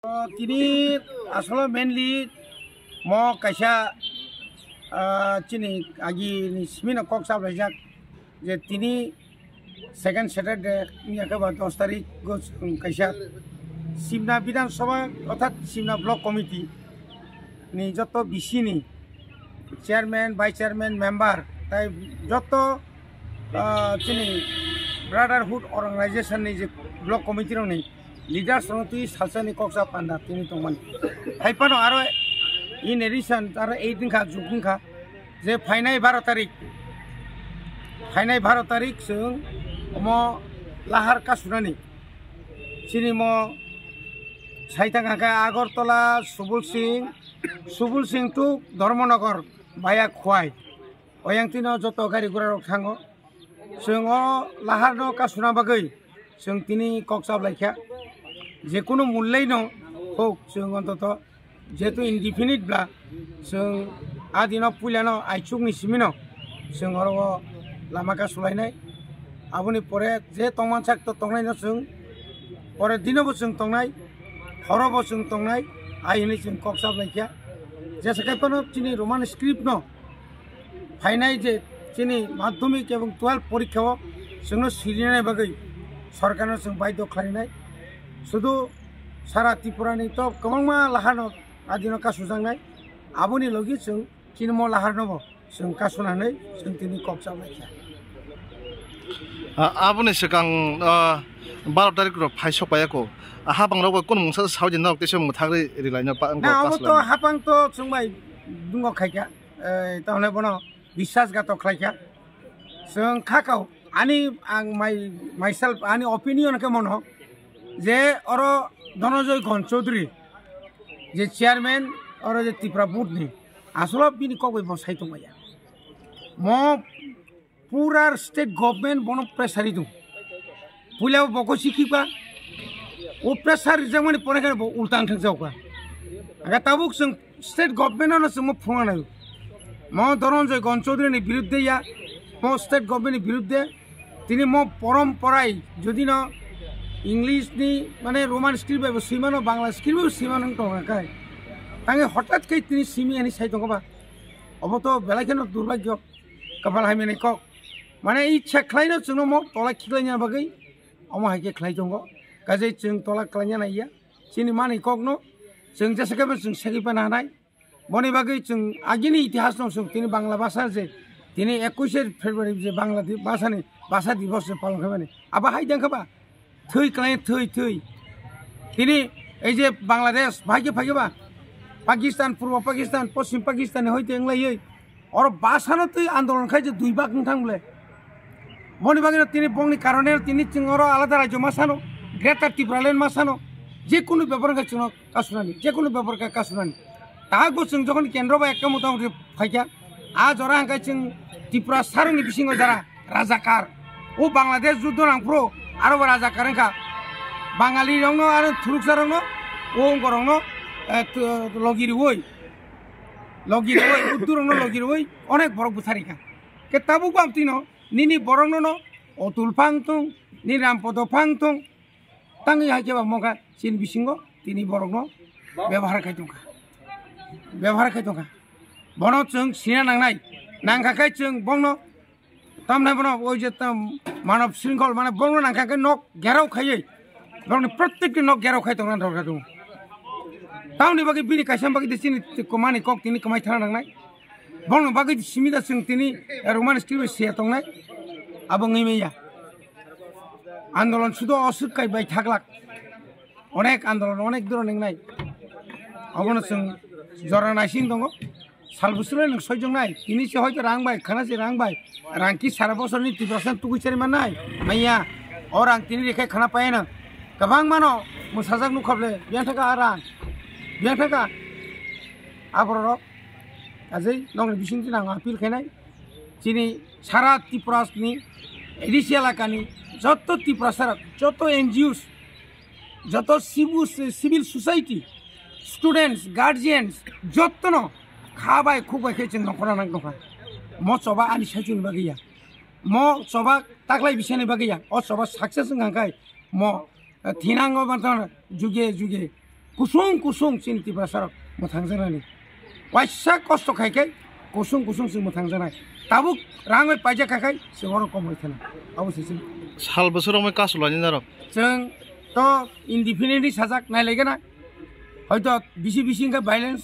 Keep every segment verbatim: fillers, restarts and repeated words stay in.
Tini asolo mainly mo kaisa, ah, chini agi ni simi no kok chap laijak je tini second Saturday ni ake ba dos tarik go kaisa Simna Bidhan Sabha orthat Simna Block Committee ni joto B C ni chairman, vice chairman, member tai joto, ah, chini brotherhood organization ni je block committee rok ni leaders rok twi salsa ni kok chap panda tini tongmani. Hai phano aro in addition aro eight wngkha, jug wngkha je phainai baro tarik, phainai baro tarik chwng omo lahar kasunani. Chini mo saitang hake Agartala, Subul Singh, Subul Singh to Dharmanagar via Khwai. Oyang tino joto gari gura rok thango. Chwng o lahar no kasuna bagwi chwng tini kok chap laikha. Je kunu mullai no hok chwng ontoto jehetu indefinite bla chwng a dino puila no aichuk ni simi no chwng oro o lama kasulainai. Aboni pore je tongmansak to tongnai no chwng pore dino bo chwng tongnai, horo bo chwng tongnai, ai hinwi chwng kok chap laikha. Jesa kai phano chini Roman script no phainai je chini madhyamik ebong twelve porikha o chwngno sirinani bagwi sorkarno chwng baidhyo khlainai. Sudu sara Tripura ni to kwbangma lahar no adino kasujaknai. Aboni logi chwng chini mo lahar no bo chwng kasuna hinwi chwng tini kok chap laikha. Ah, aboni swkang, ah, baro tarik rok phai sok paiya ko. Ah, hapang rok bai kunu mungsa saudi norok teisa mwthagri rilai no pa-, Na, abo kasu to lai. Hapang to chwng bai dungo khaikha. Eh, tamne bono biswas gato khlaikha. Chwng khakao ani ang my, myself ani opinion khe mono je oro Dhananjay Ghon Chaudhary je chairman oro je Tripura board ni asolo bini kok bai bo sai tongmaya. Mo pura state government bono pressure ri tongo. Puila bo boko sikhi ba, o pressure rijak mani pore khe bo ulta wng thang jao ka. Aga tabuk chwng state government no chwng mo phunga nai. Mo Dhananjay Ghon Chaudhary ni birudde ya, mo state government ni birudde, tini mo porom porai, jodi no English ni mane Roman script bai bo swimano, Bangla script bai bo swimano wng tongo kai. Tangi hothat khe tini simi ani sai tongo ba. Obo to belai kheno durbagyo. Kapal hai mani kok. Mane ichha khlaino chwngno mo tola khiklaina bagwi omo hai khe khlai tongo. Kajai chwng tola khlaina naiya. Chini mani kokno chwng jesa khe chwng segwi pana hanai. Boni bagwi chwng agini itihasno chwng tini Bangla bhasha je tini ekush February je Bangla di-, bhashani bhasha divos je palon khaimani. Abo hai dengkha ba? Thwi klai thwi thwi. Tini ei je Bangladesh, bhai khe phai khe ba? Pakistan, Purbo Pakistan, Poschim Pakistan ni hoite wnglaiwi. Oro bhasha no twi andolon khai je dui bak wng thang bole. Boni bagwi no tini bongni karone tini chwng oro alada rajyo ma sano, Greater Tipraland ma sano, je kunu bepar wngkha chwngno kasunani, je kunu bepar kha kasunani. Tahak bo chwng jokhon kendro bai ekta mota moti phaikha, a jora hwnkhe chwng Tripura saroni bisingo jara rajakar. O Bangladesh juddo nangphuru aro bo rajakar wngkha. Bangali rokno aro thuruksa rokno o wngkorokno, eh, tu-, logi riwi, logi riwi, uddu rokno logi riwi onek borok bwsari kha. Khe tabuk bo ang tino nini borokno no Otul phang thung, ni Rampodo phang thung, tangwi hai khe ba mokha chini bisingo tini borokno bebohar khai tongkha, bebohar khai tongkha. Bono chwng sina nangnai, nangkha khe chwng bongno tamnai bono oi je tam manav shrinkhol mane bongno nangkha khe nok gherao khaiwi borokni prottekti nok gherao khai tongna dorkar tongo. Tamoni bagwi bini kaisa bagwi de chini kwmani kok tini kwmai thana nangnai. Bongni bagwi simi da chwng tini Roman script bai se tongnai. Abo wngwi manya. Andolon sudo oswk kai bai thaglak. Onek andolon, onek doro ningnai. Obono chwng jora naising tongo. Sal bwswk le nwng soijaknai. Tini se hoito rang bai, khana se rang bai. Rang ki sara bosor ni Tiprasa tugui chari mannai. Manya, o rang tini rekhai khana paiya nang. Kwbang mano mwsajak nukha ble, biyang thaka a rang. Biyang thaka. Aborok, ajai nokni bising tini ang appeal khainai. Chini sara Tripura ni A D C elaka ni joto Tiprasa rok, joto N G Os, joto civil, civil society, students, guardians, jotono kha bai khuk bai khe chwng nongkhorna nang tongkha. Mo choba ani saichung bagwi ya. Mo choba taklai bisani bagwi ya. O choba success wngkha khai mo, eh, thinango manthono juge juge kusung kusung chini Tiprasa rok mwthangjaknani. Waisa kosto khai khai kusung kusung chwng mwthangjaknai. Tabuk rang bai paijak khai khai chwng oro kom bai thana. Abo se chini. Sal bwswk romwi kasu lainai narok? Chwng to indefinitely sajak nai laigana. Hoito bisi bisi hwnkhe violence,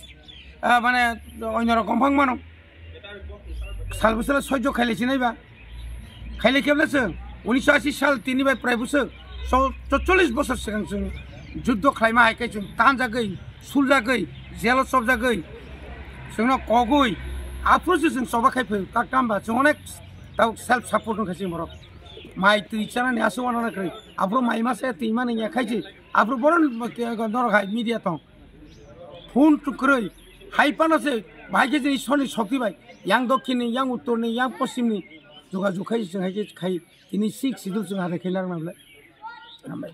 ah, mane oino rok komphang mano. Sal bwswk soijo khailai sinai ba. Khailai kebla chwng unisho ashi sal tini bai prai bwswk so-, chorchollis bosor swkang chwng juddo khlaima hai khe chwng tanjagwi, suljagwi, jelo chopjagwi, chwngno kogwi, aphuru se chwng choba khai phai tak tamba chwng onek tabuk self support wngkha chini borok. Mai twi chanani aswk uanana kwrwi. Aphuru mai masa twi mani ya khai se. Aphuru boron norok hai media tong. Phone kwrwi. Hai phano se bahai khe chini Ishorni shokti bai. Yang dokhinni, yang uttorni, yang poschimni. Jogajog khai se chwng hai khe khai. Tini sixth schedule chwng ada khai larna bole. Hambai.